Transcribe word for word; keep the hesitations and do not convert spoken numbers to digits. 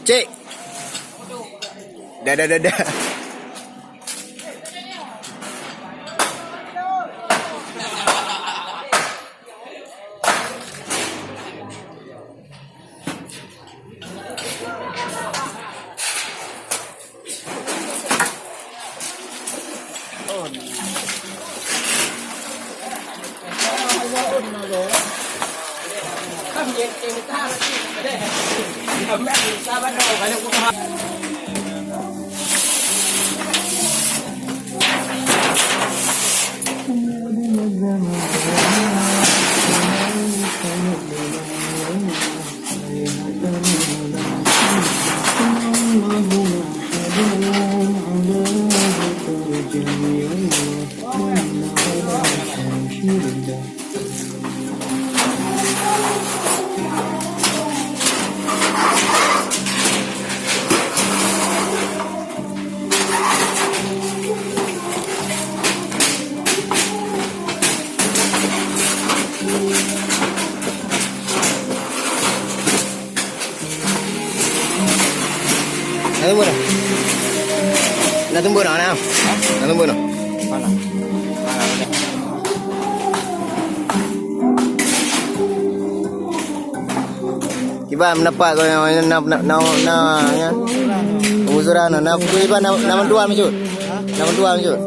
Cek. Dah, dah, dah, dah. Na teumbon na? Na teumbon na, na? Na teumbon na? Kiban pendapat kau yang na, na, na, na, ya? Pengusuran na, na, kiban na, na bantuan meucut? Na bantuan meucut?